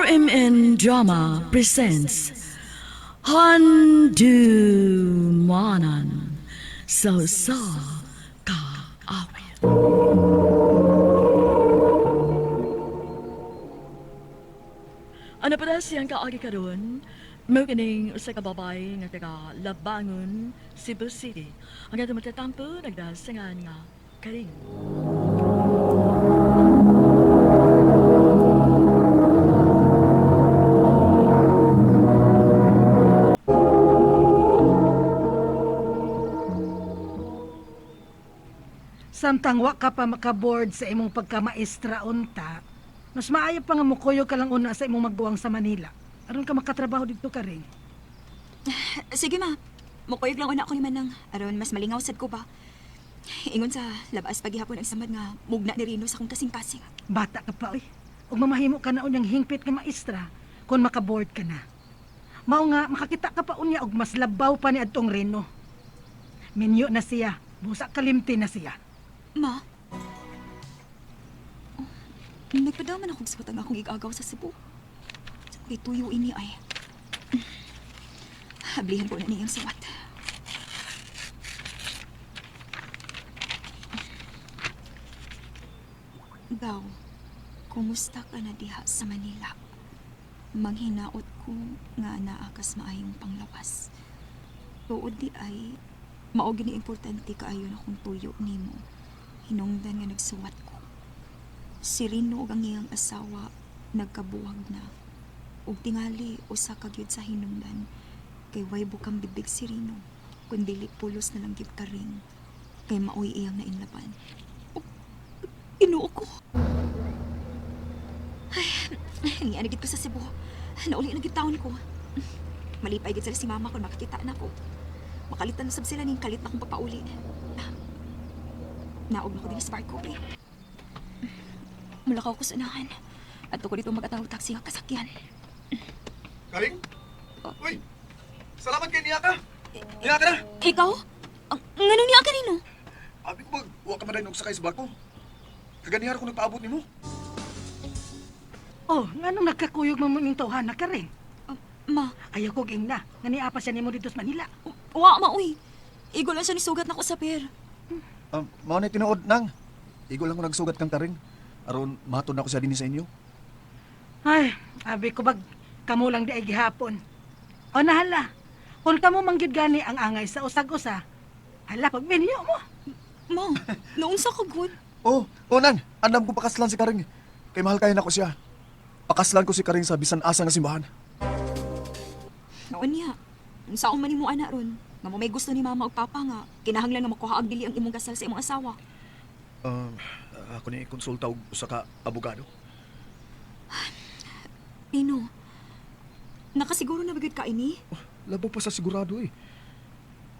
RMN Drama presents Handumanan sa sa Kaawit. Ano pa siyang kaagi karon? Mao kining usa ka babae nga taga Labangon, Cebu City. Ang atong magtatampo nagdasangan nga Karing. Samtang wa ka pa makaboard sa imong pagkamaestra unta, mas maayo pa nga mukuyo ka lang una sa imong magbuwang sa Manila. Aron ka makatrabaho didto ka rin. Sige ma, mukuyog lang una ko ni Manang. Aron mas malingaw sad ko ba. Ingon sa labas paghihapon ang samad nga mugna ni Rino sa akong kasing-kasing. Bata ka pa oy. Ug mamahimo ka na unyang hingpit nga maestra kung makaboard ka na. Mao nga makakita ka pa unya og mas labaw pa ni adtong Reno. Minyo na siya, busa kalimti na siya. Ma, oh, nagpadaman akong suwat ang akong igagaw sa Cebu. Sa kay tuyo ini ay. Hablihan ko na niyang suwat. Gaw, kumusta ka na diha sa Manila? Manghinaot ko nga naa kas maayong panglawas. Tuod di ay, mao gini importante kaayo na kung tuyo nimo. Hinungdan nga nagsuwat ko. Si Rino ug ang iyang asawa nagkabuwag na. Ug tingali usa ka gyud sa hinungdan kay way bukang bibig si Rino kun dili pulos na lang gyud ka ring kay maoy iyang nainlaban. Oh, Ginoo ko. Ay, niya na gid ko sa Cebu. Nauli na gid taon ko. Malipay gid sila si mama kung makakita na ko. Makalitan na sab sila ning kalit na akong papauli. Naog na ko din sa barko, eh. Mulakaw ko sa unahan. At ko dito mag-atawag taxi nga kasakyan. Karing? Uy! Salamat kay niya ka! Niya ka na! Ikaw? Ang nganong niya kanino? Abi ko bag, wa ka man og sakay sa barko. Kaganihar ko nagpaabot nimo. Oh, nganong nagkakuyog man mo ning tawhana ka rin? Ma, Ayaw kog ingna, nga niapa siya nimo didto sa Manila. wa ma uy. Igo lang siya ni sugat na ko sa per. Mao na tinuod nang. Igo lang ko nagsugat kang Karing. Aron mahatod na ko siya dinhi sa inyo. Ay, abi ko bag kamo lang di ay gihapon. O nahala, kung kamo mangyud gani ang angay sa usag-usa, hala pagminyo mo. Ma, naunsa ka good. Oh, oh nang, andam ko pakaslan si Karing. Kay mahal kayo nako siya. Pakaslan ko si Karing sa bisan asa nga simbahan. Noon niya. Unsa man nimo ana ron? Nga mo may gusto ni mama ug papa nga kinahanglan nga makuha og dili ang imong kasal sa imong asawa. Um, ako ni konsulta og usa ka abogado. Nino, nakasiguro na ba gyud ka ini? Oh, labaw pa sa sigurado eh.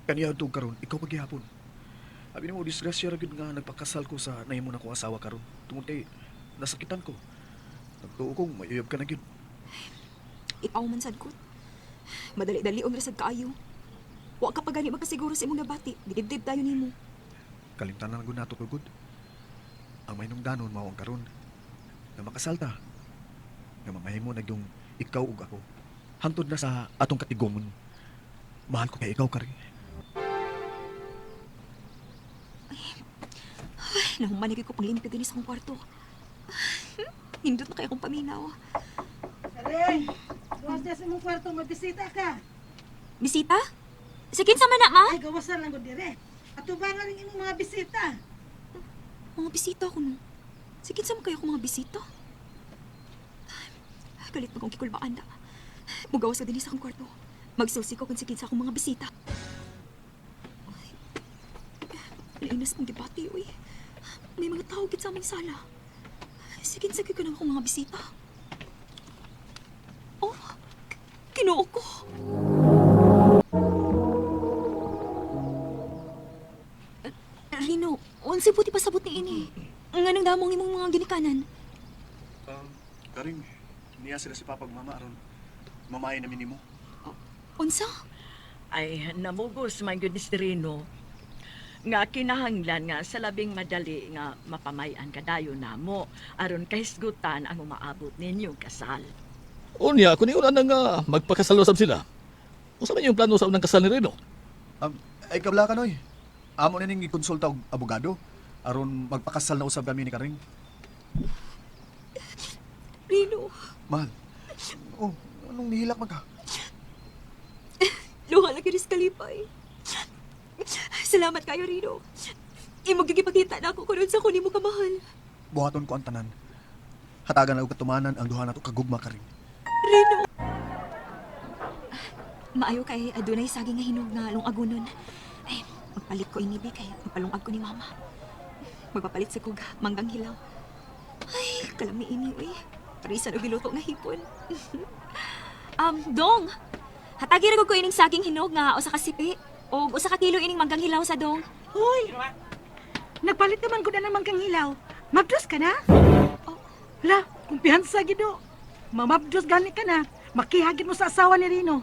Kaniya tug karon, ikaw paghihapon. Abi nimo disgrasya ra gyud nga nagpakasal ko sa nahimo na kong asawa karon. Tungod kay nasakitan ko. Nagtuo kong mayuyab ka na gyud. Ikaw man sad ko. Madali-dali ra sad kaayo. Wa ka pa gani magkasiguro sa imong nabati. Gidibdib tayo nimo. Kalimtan na lang gud nato gud. Ang mahinungdanon mao ang karon nga makasalta. Nga mamahimo na yung ikaw ug ako. Hangtod na sa atong katigomon. Mahal ko kay ikaw kari. Ay, nahuman ko panglimpyo din sa akong kwarto. Nindot na kay akong paminaw. Karing, gawas niya sa imong kwarto, magbisita ka. Bisita? Sa kinsa man na, ma? Ay, gawas na lang ko dire. Atubangan rin imong mga bisita. Mga bisita ko no. Sa kinsa man kayo akong mga bisita? Ay, galit pa kong kikulbaan na. Mugawas ka din sa akong kwarto. Magsusi ko kung sa kinsa akong mga bisita. Ay, nainas kong gibati, uy. May mga tao gid sa aming sala. Sa kinsa gyud ko nang akong mga bisita. Oh, Kinoo ko. Rino, unsay puti pasabot ni ini? Nganong damo ang imong mga ginikanan? Karing, niya sila si Papa ug Mama aron mamay na minimo. Unsa? Ay namugos man gyud ni si Rino nga kinahanglan nga sa labing madali nga mapamayan kadayon namo aron kahisgutan ang umaabot ninyong kasal. Unya, kung iuna na nga magpakasal usab sila. Unsa man yung plano sa unang kasal ni Reno? Ay kabla ka noy. Amo na ning gikonsulta og abogado aron magpakasal na usab kami ni Karing. Rino, Mahal. Oh, anong nihilak man ka? luha lagi rin sa kalipay. Salamat kayo, Rino. Imo gigipakita na ako kuno sa kunin mo kamahal. Buhaton ko ang tanan. Hatagan na og katumanan ang duha nato kagugma Karing. Rino. Maayo kay adunay saging nga hinog nga lungagunon. Ay, magpalit ko inibi kay magpalungag ko ni mama. Magpapalit sa kog manggang hilaw. Ay, kalami ini uy. Parisan og giluto nga hipon. Dong. Hatagi ra ko ining saging hinog nga usa ka sipi og usa ka kilo ining manggang hilaw sa dong. Hoy! Nagpalit naman ko na naman kang hilaw. Mabdos ka na? Oh. Hala, kumpiyansa gido. Mamabdos gani ka na. Makihagit mo sa asawa ni Rino.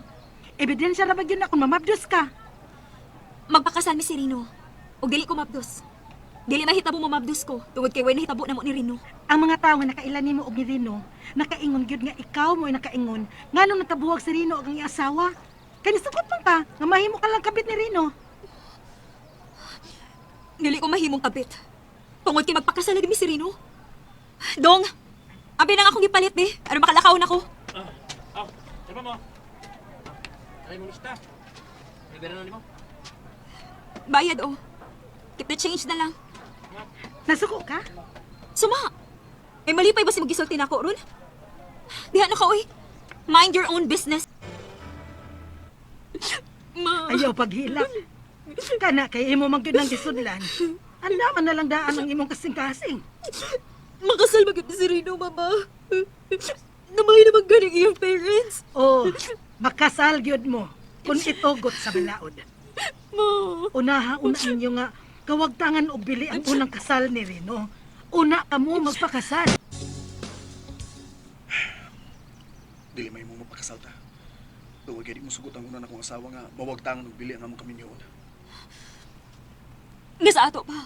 Ebidensya ra ba gyud na kung mamabdos ka? Magpakasal mi si Rino. Og dili ko mabdos. Dili mahitabo mo mabdos ko tungod kay way nahitabo namo ni Rino. Ang mga tawo nga nakaila nimo og ni Rino, nakaingon gyud nga ikaw mo ay nakaingon nganong nagkabuwag si Rino og ang iyang asawa. Kay nisukot man ka nga mahimo ka lang kabit ni Rino. Dili ko mahimong kabit. Tungod kay magpakasal na mi si Rino. Dong, abi nang akong gipalit be. Aron makalakaw na ko. Ah, ano mo? Aray mo lista. May pera na nimo. Bayad oh. Keep the change na lang. Nasuko ka? Suma. May malipay ba si magisulti na ako ron? Diha na ka oy. Mind your own business. Ma. Ayaw paghilak. Kana kay imo man gyud ang gisudlan. Andaman na lang daan ang imong kasing-kasing. Makasal ba gyud si Rino, mama? Namahay naman ganing iyong parents. Oh, makasal gyud mo kung itugot sa balaod. Ma. Unaha una ninyo nga kawagtangan og bili ang unang kasal ni Rino. Una ka mo magpakasal. Dili may mo mapakasal ta. Tungod kay di mo sugot ang una nakong asawa nga mawagtangan og bili ang among kaminyoon. Nga sa ato pa.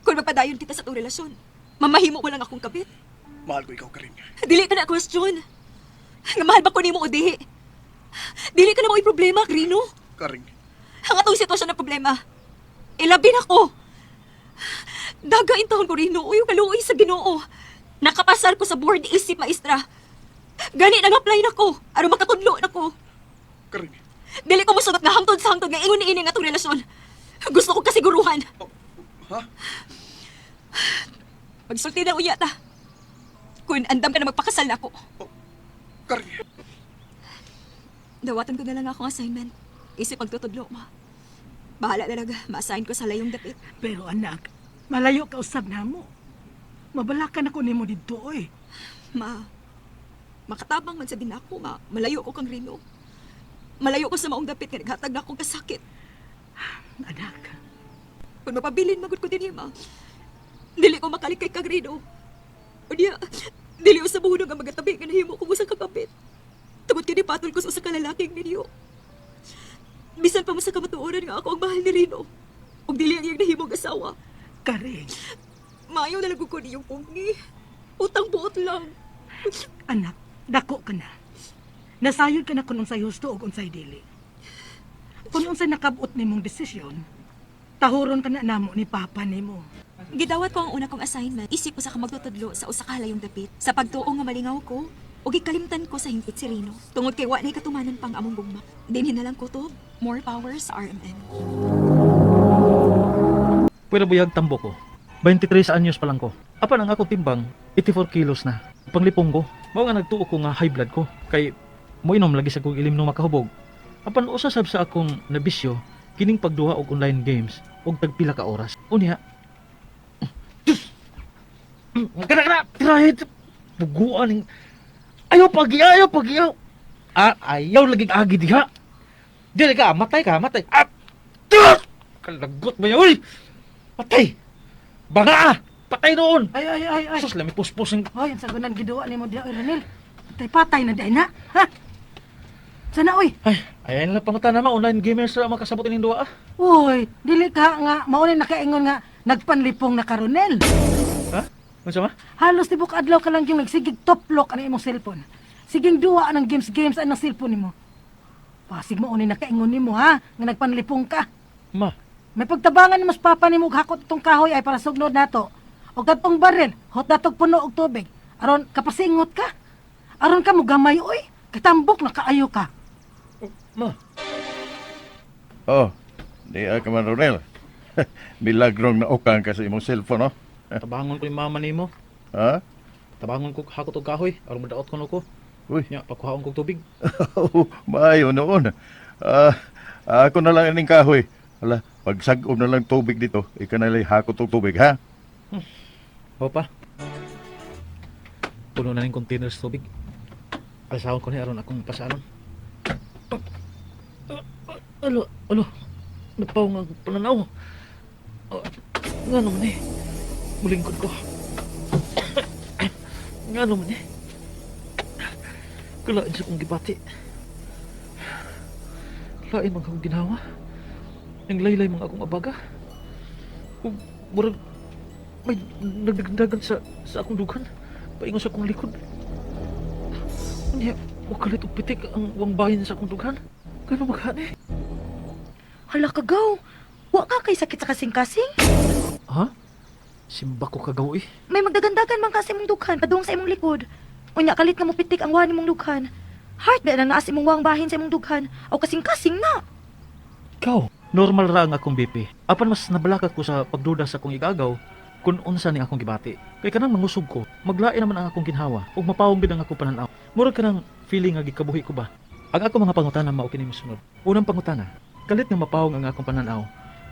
Kung magpadayon kita sa itong relasyon, mamahimo ko lang akong kabit. Mahal ko ikaw Karing. Dili ka na question. Nga mahal ba ko nimo o dihi? Dili ka na mo'y problema, Rino. Karing, Ang atong sitwasyon na problema. Ilabi na ko. Dagain taon ko, Rino. Uy, kaluoy sa Ginoo. Nakapasar ko sa board isip maestra. Gani nag-apply na ko. Aron makatudlo na ko. Karing. Dili ko mosugot nga hangtod sa hangtod nga ingon niini nga atong relasyon. Gusto ko kasiguruhan. Oh, ha? Magsulti na uya ta. Kun andam ka na magpakasal na ako. Karing. Dawatan ko na lang akong assignment. Isip pagtutudlo, ma. Bahala talaga, ma-assign ko sa layong dapit. Pero anak, malayo ka usab namo. Mabalakan ako nimo didto oy. Ma, makatabang man sa din ako nga, malayo ko kang Rino. Malayo ko sa maong dapit nga naghatag na akong kasakit. Anak, Kung mapabilin magud ko dinhi, ma. Dili ko makalikay kang Rino. Unya, dili usab buhon nga magatabi nga nahimo ko sa kakapit. Tungod kini patol ko sa usa ka lalaking ninyo. Bisan pa mo sa kamatuoran nga ako ang mahal ni Rino. Ug dili ang iyang nahimong asawa. Karing, Maayo na lang ko niyong punggi. Utang buot lang. anak, dako ka na. Nasayod ka na kung unsay husto ug unsay dili. Kung unsay nakabot nimong desisyon, tahuron ka na namo ni papa nimo. Gidawat ko ang una kong assignment. Isip ko sa kamagtutudlo sa usa ka halayong dapit. Sa pagtuo nga malingaw ko, ug gikalimtan ko sa hingpit si Rino. Tungod kay wa na'y katumanan pang among gugma. Dinhi na lang ko to. More power sa RMN. Pwede buyag tambo ko. 23 anyos pa lang ko. Apan ang akong timbang, 84 kilos na. Panglipong ko, mao nga nagtuo ko nga high blood ko. Kay moinom lagi sa kong ilim no makahubog. Apan usa sab sa akong nabisyo, kining pagduha og online games og tagpila ka oras. Unya, Diyos! Kana kana tirahe puguan ning ayaw pagiyaw, ayaw pagiyaw. Ah, ayaw lagi agi diha. Dili ka, matay ka, matay. Ah! Diyos! Kalagot mo yan, uy! Patay! Banga! Ah! Patay noon! Ay ay ay ay. Sus, lami puspos ng... Hoy, ang sagunan giduwa nimo diha oy Ranel. Patay patay na dai na. Ha? Sana oy. Ay, ayan lang pangutan naman, online gamers ra makasabot ining duwa ah. Uy, dili ka nga mao ni nakaingon nga nagpanlipong na ka Ronel. Ha? Unsa ma? Halos tibok adlaw ka lang yung nagsigig top lock ang imong cellphone. Siging duwa ng games games ang cellphone nimo. Pasig mo ni nakaingon nimo ha, nga nagpanlipong ka. Ma, May pagtabangan ni mas papa nimo og hakot itong kahoy ay para sugnod nato. Og katong baril, hot natog puno og tubig. Aron kapasingot ka. Aron ka mo gamay oy. Katambok na kaayo ka. Ma. Oh, di ka man, Ronel. Milagrong naukang ka sa imong cellphone, no? Tabangon ko yung mama nimo. Ha? Tabangon ko hakot og kahoy aron madaot ko ko. Uy. Nya pagkuhaon kog tubig. Oh, maayo noon. Ah, ako na lang ining kahoy. Hala, pagsag-om na lang tubig dito. Ika na lang hakot og tubig, ha? O pa. Puno na ning container sa tubig. Alsahon ko ni aron akong pasalon. Alo, alo. Napaw nga akong pananaw. Ah, nga naman eh. Mulingkod ko. Nga naman eh. Kalain sa akong gibati. Lain mga akong ginawa. Ang laylay mga akong abaga. Ug murag may nagdagdagan sa akong dughan. Paingon sa akong likod. Unya, wakalit og pitik ang wang bahin sa akong dughan. Gano maghani? Hala ka gaw. Wa ka kay sakit sa kasing-kasing. Ha? Simba ko kagaw eh. May magdagandagan man ka sa imong dughan padung sa imong likod. Unya kalit nga mopitik ang wa nimong dughan. Heart ba na naa sa imong wang bahin sa imong dughan o kasing-kasing na. Ikaw, normal ra ang akong BP. Apan mas nabalaka ko sa pagduda sa akong igagaw kung unsa ni akong gibati. Kay kanang mangusog ko, maglain naman ang akong ginhawa ug mapawong gid ang akong pananaw. Murag kanang feeling nga gikabuhi ko ba. Ang ako mga pangutana mao kini mosunod. Unang pangutana, kalit nga mapawong ang akong pananaw.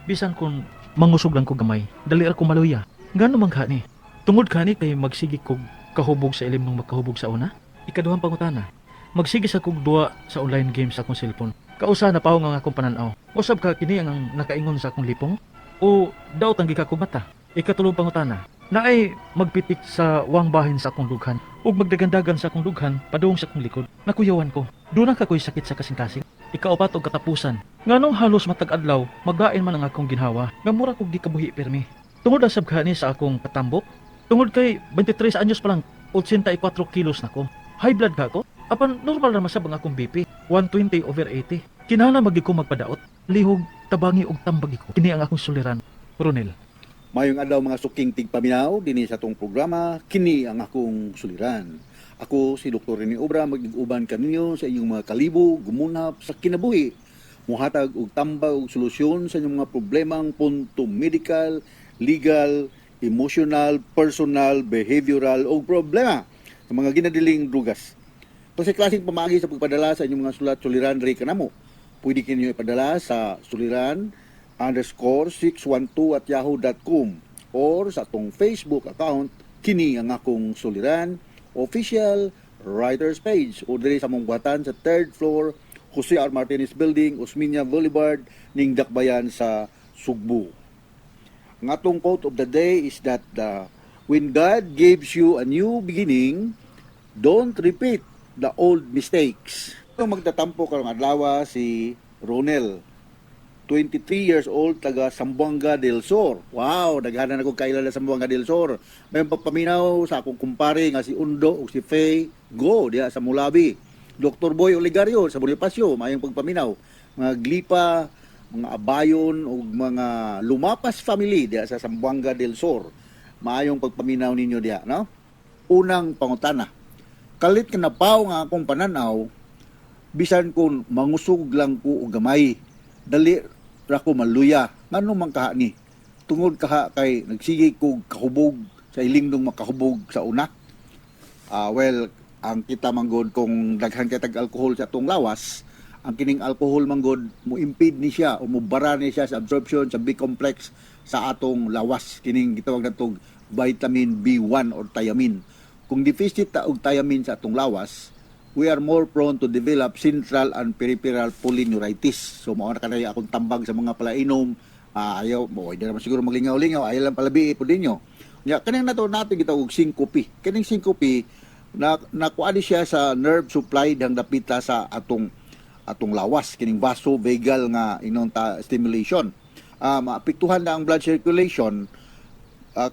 Bisan kung mangusog lang ko gamay, dali ra ko maluya. Ngano man kani? Tungod kani kay magsige kog kahubog sa ilim nung makahubog sa una? Ikaduhang pangutana, magsige sa kog duwa sa online games sa akong cellphone. Kausa na pawong ang akong pananaw. Usab ka kini ang nakaingon sa akong lipong? O daot ang gikakog mata? Ikatulong pangutana, naay magpitik sa wang bahin sa akong dughan ug magdagandagan sa akong dughan padung sa akong likod. Nakuyawan ko. Doon ka ko'y sakit sa kasing-kasing. Ikaupat og katapusan. Nganong halos matag adlaw, maglain man ang akong ginhawa. Nga mura kog gikabuhi pirmi. Tungod asab kani sa akong katambok. Tungod kay 23 anyos pa lang, 84 kilos na ko. High blood ka ko? Apan normal ra masab ang akong BP, 120 over 80. Kinahanglan magdi ko magpadaot. Lihog, tabangi og tambagi ko. Kini ang akong suliran. Ronel. Mayong adlaw mga suking tigpaminaw dinhi sa atong programa kini ang akong suliran. Ako si Dr. Rene Obra, mag-uban kaninyo sa inyong mga kalibo, gumunap sa kinabuhi. Muhatag og tambag og solusyon sa inyong mga problemang punto medical, legal, emotional, personal, behavioral o problema sa mga ginadiling drugas. Klase-klaseng pamaagi sa pagpadala sa inyong mga sulat suliran diri kanamo. Pwede kinyo ipadala sa suliran_612@yahoo.com or sa atong Facebook account kini ang akong suliran official writers page o diri sa among buhatan sa third floor, Jose R. Martinez Building, Osmeña Boulevard, ning Dakbayan sa Sugbo. Ang atong quote of the day is that when God gives you a new beginning, don't repeat the old mistakes. Ang magtatampo karong adlaw si Ronel, 23 years old, taga Zamboanga del Sur. Wow, daghanan ako kaila sa Zamboanga del Sur. May pagpaminaw sa akong kumpare nga si Undo ug si Faye Go diha sa Mulabi. Dr. Boy Oligario sa Bonifacio, mayong pagpaminaw. Mga Glipa, mga Abayon ug mga Lumapas family diha sa Zamboanga del Sur. Maayong pagpaminaw ninyo diha, no? Unang pangutana. Kalit ka napaw nga akong pananaw bisan kung mangusog lang ko og gamay. Dali ra ko maluya. Ngano man kaha ni? Tungod kaha kay nagsige ko kahubog sa ilimnong makahubog sa una? Ah, well, ang kita manggod kung daghan kay tag alcohol sa atong lawas, ang kining alcohol manggod mo impede ni siya o mubara ni siya sa absorption sa B complex sa atong lawas, kining gitawag natong vitamin B1 or thiamine. Kung deficit ta og thiamine sa atong lawas, we are more prone to develop central and peripheral polyneuritis. So mao na kanay akong tambag sa mga palainom, ayaw mo, di naman siguro maglingaw-lingaw, ayaw lang palabi po ninyo. Nya kaning nato natin gitawag syncope. Kining syncope na nakuha ni siya sa nerve supply dang dapita sa atong atong lawas, kining vasovagal nga inon ta stimulation. Maapektuhan na ang blood circulation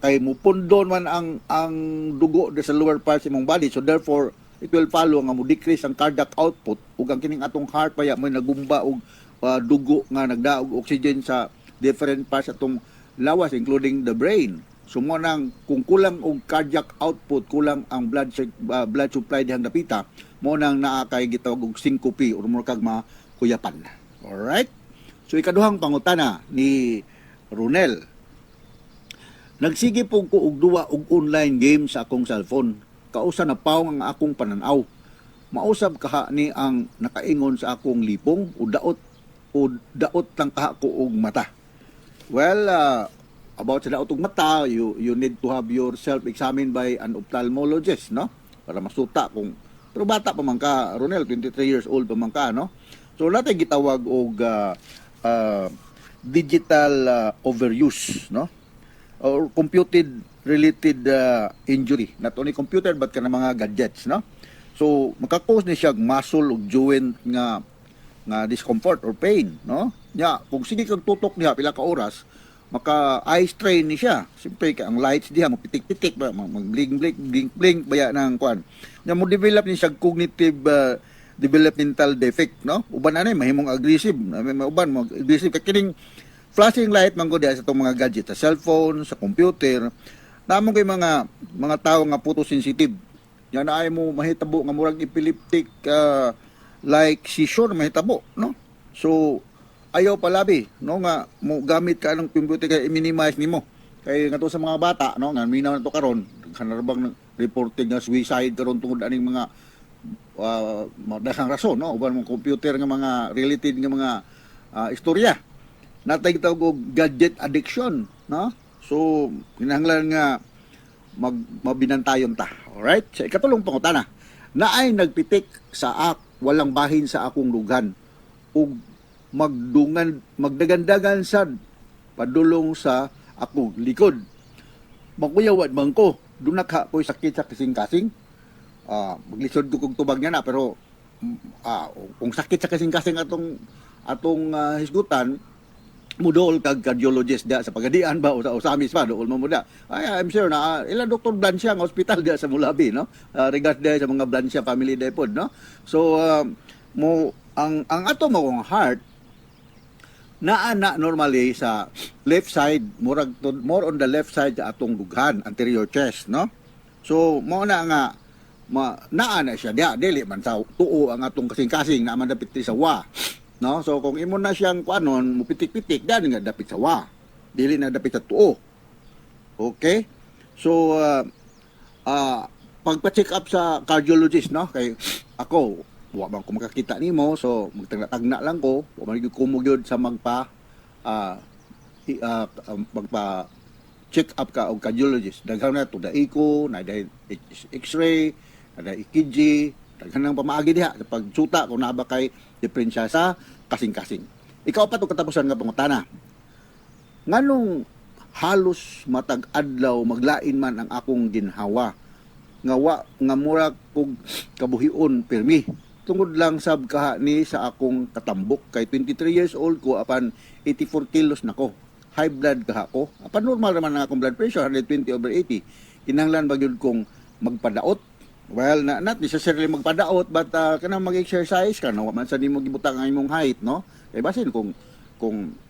kay mupundon man ang dugo sa lower parts imong body. So therefore It will follow nga mo decrease ang cardiac output ug ang kining atong heart paya mo nagumba og dugo nga nagdaog oxygen sa different parts atong lawas, including the brain. So mo nang kung kulang og cardiac output, kulang ang blood supply dihang dapita, mo nang naa kay gitawag og syncope or mo kag makuyapan. Alright? So ikaduhang pangutana ni Ronel. Nagsige po ko og duwa og online game sa akong cellphone. Kausa na pawng ang akong pananaw. Mausab kaha ni ang nakaingon sa akong lipong o daot lang kaha ko og mata? Well, about sa daot og mata, you need to have yourself examined by an ophthalmologist, no? Para masuta kung, pero bata pa man ka, Ronel, 23 years old pa man ka, no? So natay gitawag og digital overuse, no? Or computed related injury. Not only computer but kana mga gadgets, no? So maka-cause ni siya muscle ug joint nga nga discomfort or pain, no? Nya, kung sige kang tutok niya pila ka oras, maka eye strain ni siya. Siyempre kay ang lights diha mopitik-pitik ba, mag blink blink blink blink baya ng kuan. Nya mo develop ni siya cognitive developmental defect, no? Uban ani mahimong aggressive, may uban mo aggressive kay kining flashing light man gud sa itong mga gadget, sa cellphone, sa computer. Namo kay mga tao nga photosensitive. Yan ay mo mahitabo nga murag epileptic like seizure mahitabo, no? So ayaw palabi, no, nga mo gamit ka ng computer kay i-minimize nimo. Kay nga sa mga bata, no, nga minaw na to karon, kanarbang reporting nga suicide karon tungod aning mga daghang rason, no, uban mong computer nga mga related nga mga istorya. Natay gitawag og gadget addiction, no? So kinahanglan nga mag mabinantayon ta. Alright? Sa ikatulong pangutana, naay nagpitik sa ak walang bahin sa akong dughan ug magdungan magdagandagan sad padulong sa akong likod. Makuyawad man ko, duna ka ko'y sakit sa kasing-kasing? Maglisod ko kung tubag niya na, pero kung sakit sa kasing-kasing atong atong hisgutan, mudool kag cardiologist da sa Pagadian ba o sa Osamis pa, dool mo da. Ay, I'm sure na ilan Dr. Blancia ang hospital da sa Mulabi, no? Regards da sa mga Blancia family da pod, no? So mo ang ato mo kong heart naa na normally sa left side, murag to, more on the left side sa atong dughan, anterior chest, no? So mo na nga ma, naa na siya diha, dili man sa tuo ang atong kasing-kasing, naa man dapit sa wa, no? So kung imo na siyang kuanon, mupitik-pitik dan nga dapit sa wa, dili na dapit sa tuo. Okay, so pagpa-check up sa cardiologist, no? Kay ako wa man ko makakita nimo, so magtagna-tagna lang ko, wa man gyud ko mo gyud sa magpa magpa check up ka og cardiologist. Daghan na to, echo na, x-ray na, EKG, daghan nang pamaagi diha sa pagsuta kung naa ba kay diferensya sa kasing-kasing. Ikaw pa to katapusan nga pangutana. Nganong halos matag adlaw maglain man ang akong ginhawa nga wa nga mura kog kabuhion pirmi? Tungod lang sab kaha ni sa akong katambok kay 23 years old ko apan 84 kilos na ko. High blood kaha ko apan normal naman ang akong blood pressure, 120 over 80. Kinahanglan ba gyud kong magpadaot? Well, na, not necessarily magpadaot, but kanang mag-exercise ka, no? Wa man sa nimo gibutang ang imong height, no? Kay basin kung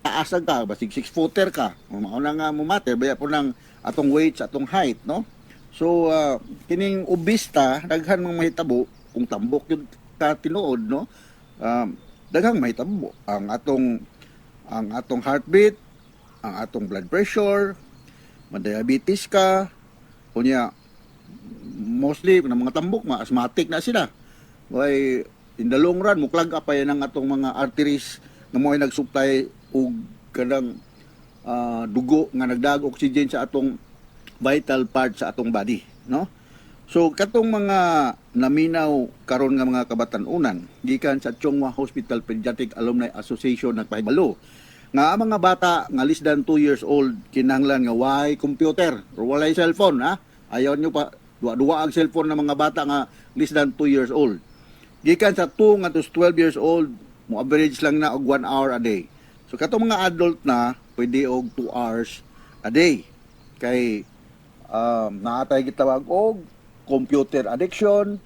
taas lang ka, basig 6 footer ka, mao na nga mo matter baya po ng atong weight sa atong height, no? So kining obista, daghan mang mahitabo kung tambok yun ka tinuod, no? Daghang mahitabo ang atong heartbeat, ang atong blood pressure, ma-diabetes ka, unya mostly ng mga tambok, mga asthmatic na sila. Way in the long run mo-clog up pa yan ang atong mga arteries nga mo ay nag-supply og kanang dugo nga nagdag oxygen sa atong vital part sa atong body, no? So katong mga naminaw karon nga mga kabatan-unan, gikan sa Chong Hua Hospital Pediatric Alumni Association, nagpahibalo nga ang mga bata nga less than 2 years old kinahanglan nga way computer or walay cellphone, ha. Ayaw nyo pa duwa-duwa ang cellphone ng mga bata nga less than 2 years old. Gikan sa 2 ngadto 12 years old, mo average lang na og 1 hour a day. So katong mga adult na pwede og 2 hours a day. Kay naatay gitawag og computer addiction.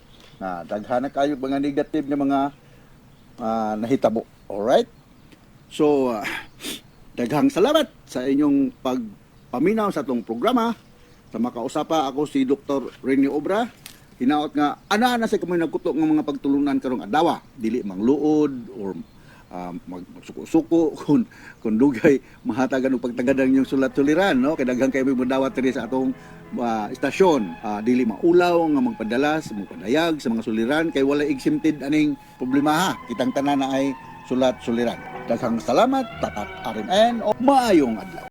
Na daghan na kayo mga negative nga mga nahitabo. Alright? So, daghang salamat sa inyong pagpaminaw sa atong programa. Sa makausapa ako si Dr. Rene Obra. Hinaot nga ana na sa kamoy nagkuto nga mga pagtulunan karong adlaw, dili mangluod or magsuko-suko kung dugay mahatagan og pagtagad ang inyong sulat-suliran, no, kay daghan kay mo dawat diri sa atong istasyon. Dili maulaw nga magpadala sa magpadayag sa mga suliran kay wala exempted aning problema ha. Kitang tanan na ay sulat-suliran. Daghang salamat, tatak RMN o maayong adlaw.